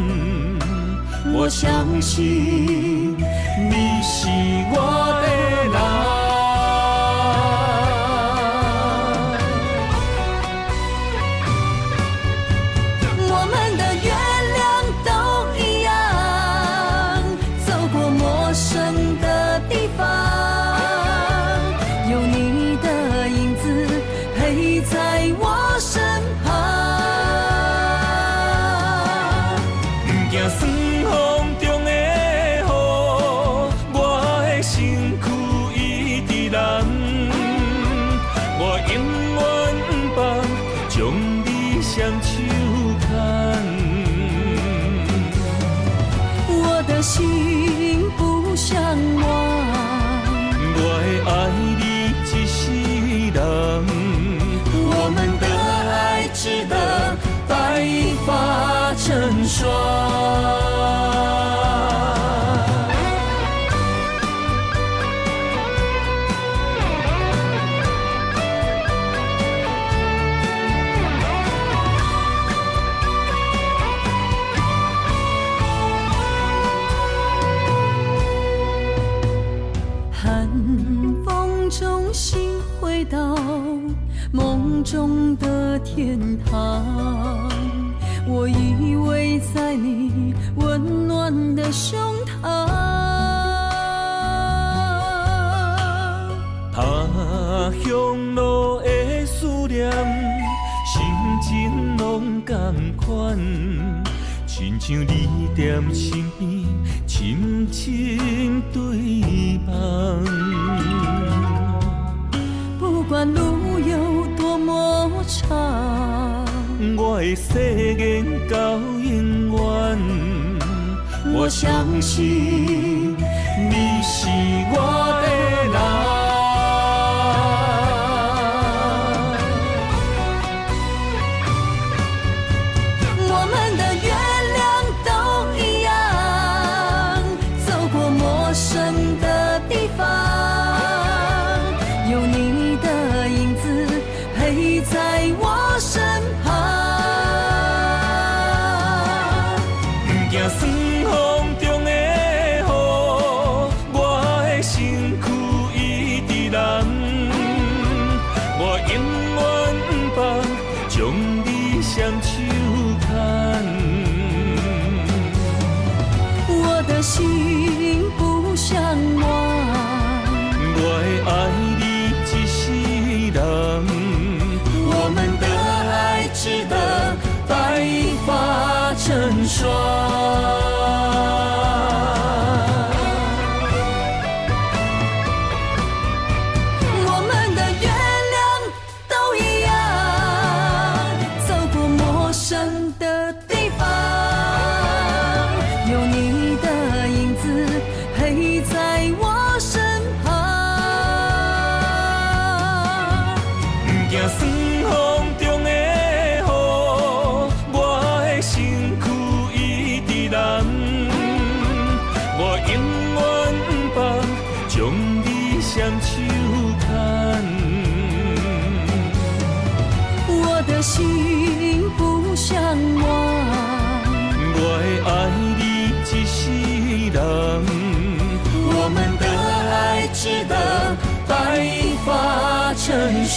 我相信你是我的人。我們的月亮都一樣，走過陌生的地方，有你的影子陪在我身旁。不驚霜風中的雨，我的身軀一直藍。我永遠不放，將你雙手牽。我的心不相忘，我會愛你一世人。我們的愛值得白髮成霜。寒風中，心回到夢中的天堂。我依偎在你溫暖的胸膛。他鄉路的思念，心情攏仝款，親像你踮身邊，深深對望。不管路有多麼長，我會誓言到永遠。我相信你是我的人。我們的月亮都一樣，走過陌生的地方，有你的惊酸風中的雨，我的身軀已直藍。我永遠毋放，將你雙手牽。我的心不相忘，我會愛你一世人。我們的愛值得白髮成霜。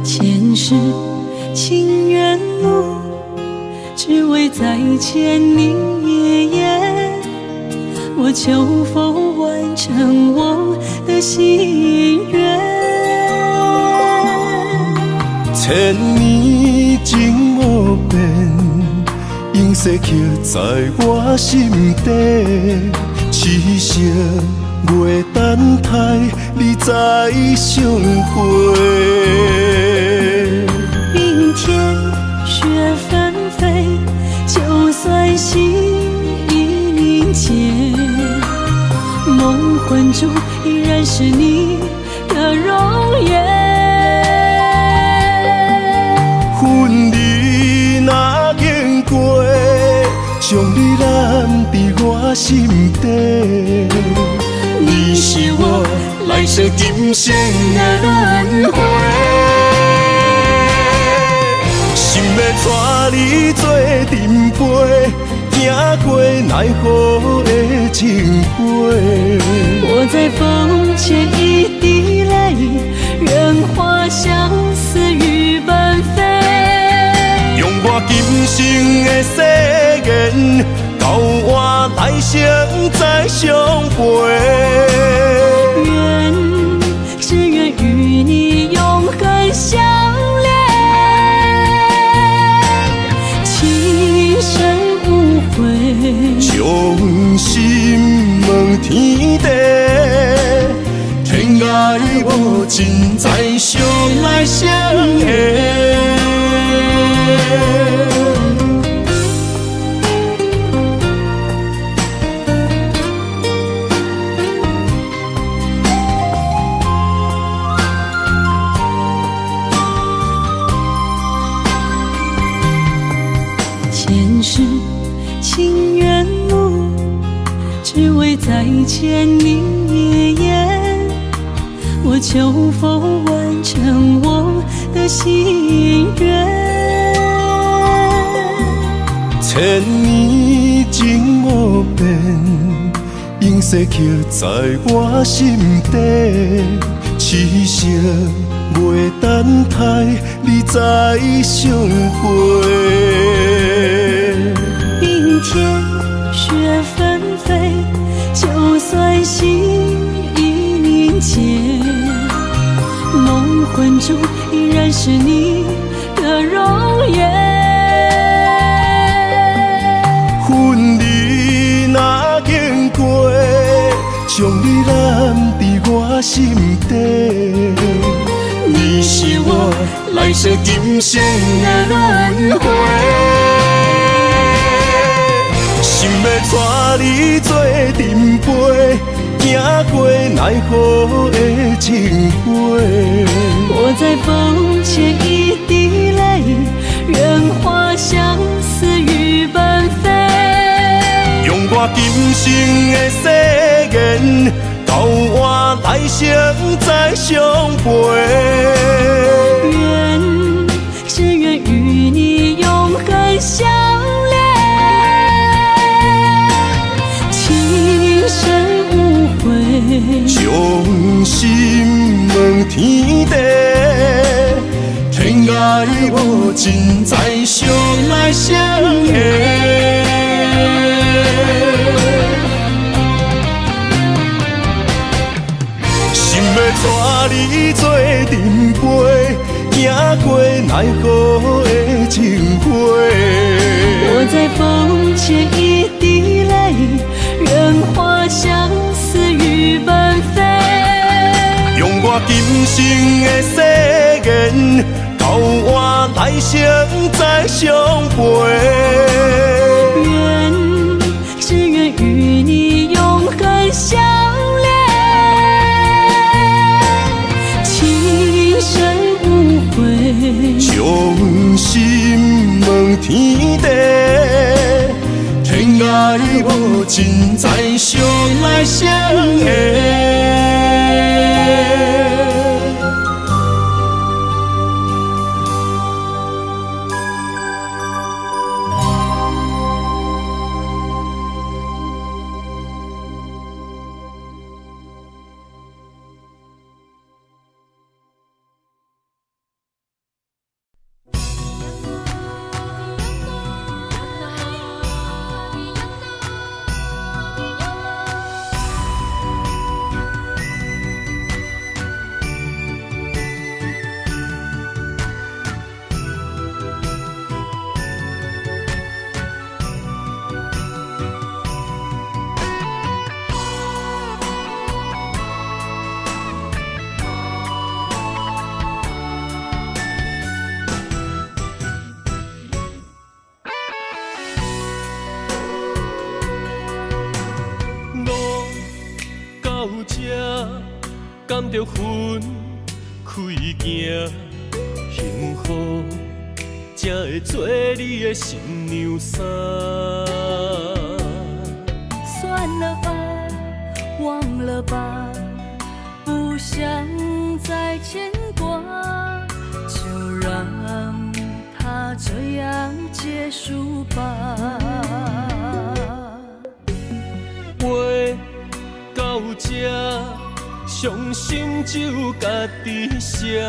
前世情緣路，只為再見你一眼。我求否完成我的心願？千年情無變，永世刻在我心底。痴情月等待你再相會。冰天雪紛飛，就算心已凝結，夢魂中依然是你的容顏。分離若經過，將你攬佇我心底。你是我來世今生的輪迴，心欲帶你做陣飛，行過奈何的情話。我在風前一滴淚，願化相思雨般飛。用我今生的誓言，到換來生再相陪。願，只願與你永恆相戀，情深無悔。將心問天地，天涯無盡，再相愛相下。前世情緣路，只為再見你一眼。我求否完成我的心願？千年情無變，永世刻在我心底。痴情月等待你再相會。冰天雪紛飛，就算心已凝結，夢魂中依然是你的容顏。分離若經過，將你攬佇我心底。你是我來世今生的輪迴，心欲帶你做陣飛，行過奈何的情話。我在風前一滴淚，願化相思雨般飛。用我今生的誓言，到換來生再相陪。願，只願與你永恆相戀，情深無悔。將心問天地，天涯無盡，再相愛相會。心欲帶你做阵飞，行過奈何的情花。我在風前一滴淚，願化相思雨般飛。用我今生的誓言，到換來生再相陪。願，只願與你永恆相戀，情深無悔。將心問天地，天涯無盡，再相愛相會。敢著分開行，幸福才會做你的新娘衫。算了吧，忘了吧，不想再牽掛，就讓它這樣結束吧。話到這，傷心只有家己寫，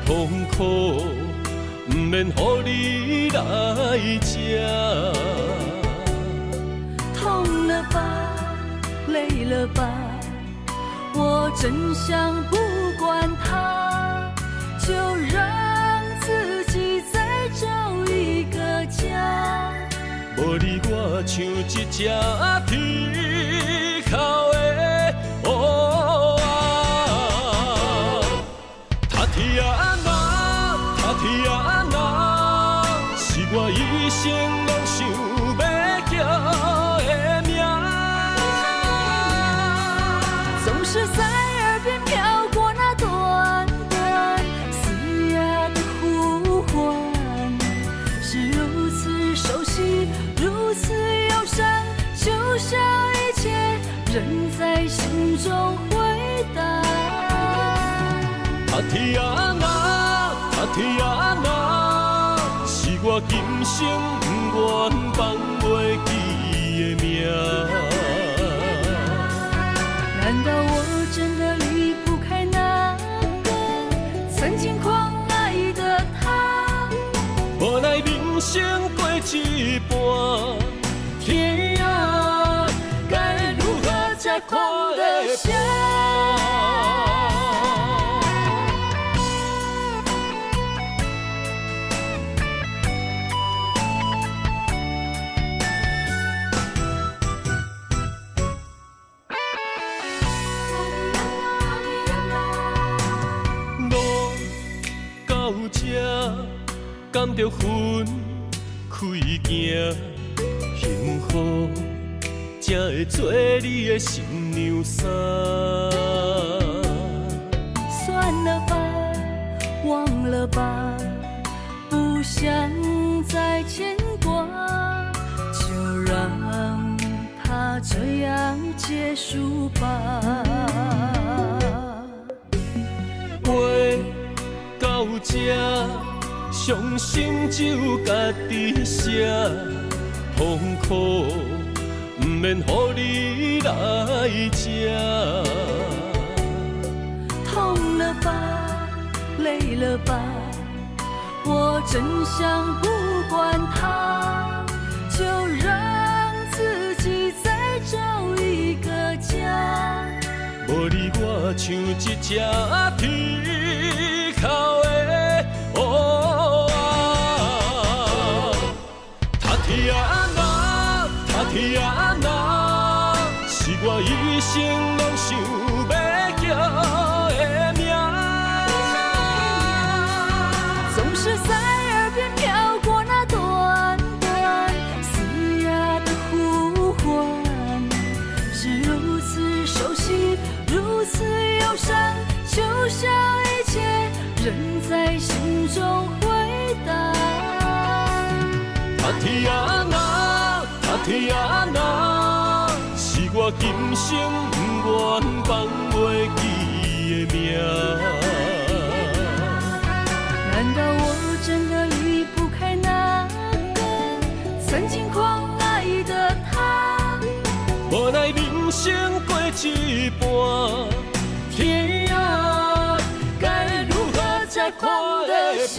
痛苦毋免予你來食。痛了吧，累了吧，我真想不管它，就讓自己再找一個家。無你我像一隻鐵鉤的烏仔。塔提亞娜，塔提亞娜，是我一生攏想欲叫的名。總是在耳邊飄過那段段嘶啞的呼喚，是如此熟悉，如此憂傷，就像一切仍在心中迴盪。塔提亞娜，塔提亞娜，是我今生不願放袂記的名。難道我真的離不開那個曾經狂愛的他？無奈人生過一半，天涯該如何才看得下？路到這，敢著分開行，幸福才會做你的新娘衫。算了吧，忘了吧，不想再牽掛，就讓它這樣結束吧。話到這，傷心只有家己寫，痛苦毋免予你來食。痛了吧，了吧，累了吧，我真想不管它，就讓自己再找一個家。無你我像一隻鐵釦的烏仔。塔提亞娜，塔提亞娜，是我一生攏想欲叫的名。總是在耳邊飄過那段段嘶啞的呼喚，是如此熟悉，如此憂傷，就像一切仍在心中迴盪。塔提亞娜，塔提亞娜，是我今生不願放袂記的名。難道我真的離不開那個曾經狂愛的他？無奈人生過一半，天啊，該如何才看得破？